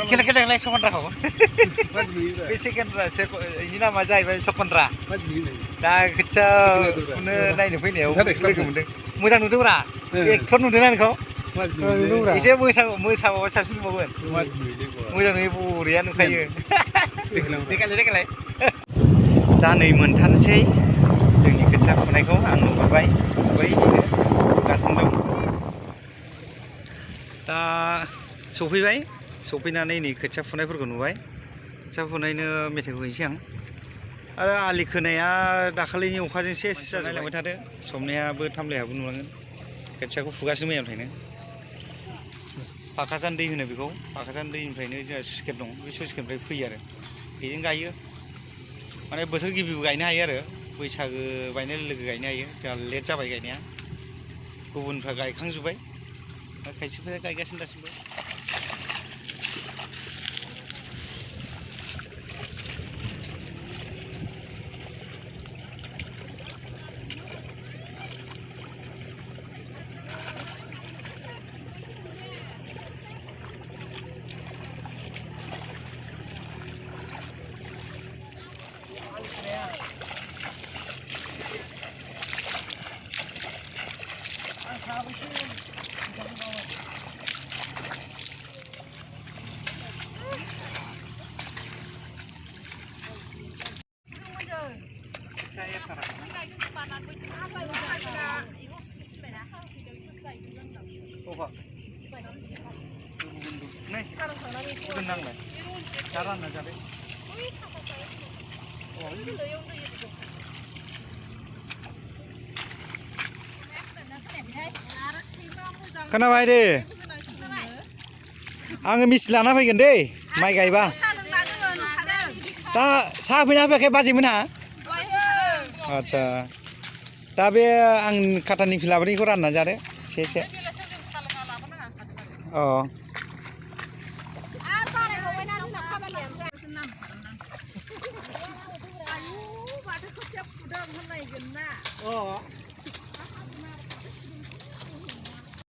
Kena Sokondra kok. Besi Kendra ini nama जाहैबाय Sokondra. दा खोथिया फुनो नायनो फैनायाव लोगो मोनदों. मोजां नुदोंब्रा. एक्टर नुदोंना नोंखौ? एसे मोसाबाबा साबसिन नुबावगोन. मोजां नुयो बरिया नुखायो. देखायलाय. दा नै मोनथारसै जोंनि खोथिया फुनायखौ आं नुहरबाय. बैनो फुगासिनो दं. दा सफैबाय. सफैनानै नै खोथिया फुनायफोरखौ नुबाय. खोथिया फुनायनो मेथाइखौ हैनोसै आं. आरो आलि खोनाया दाखालिनि अखाजों सेस जाजोबलांबाय थादों. समनायाबो थामलायाबो नुलांगोन. खोथियाखौ फुगासिनो मैयानिफ्रायनो. फाखाजान दै होनो बेखौ. फाखाजान दैनिफ्रायनो जोंहा सुइस गेट दं. बे सुइस गेटनिफ्राय फैयो आरो बेजों गायो. माने बोथोर गिबिबो गायनो हायो आरो बैसागो बायनाय लोगो गायनो हायो. जोंहा लेट जाबाय गायनाया. गुबुनफ्रा गायखांजोब्बाय. खायसेफोरा गायगासिनो दासिमबो. खोनाबाय दे आङो मिस्थि लाना फैगोन दै माइ गायबा दा साहा फैना फैयाखै बाजैमोनहा आदसा दा बे आं खाटानि लाबोनायखौ रानना जादो एसे अ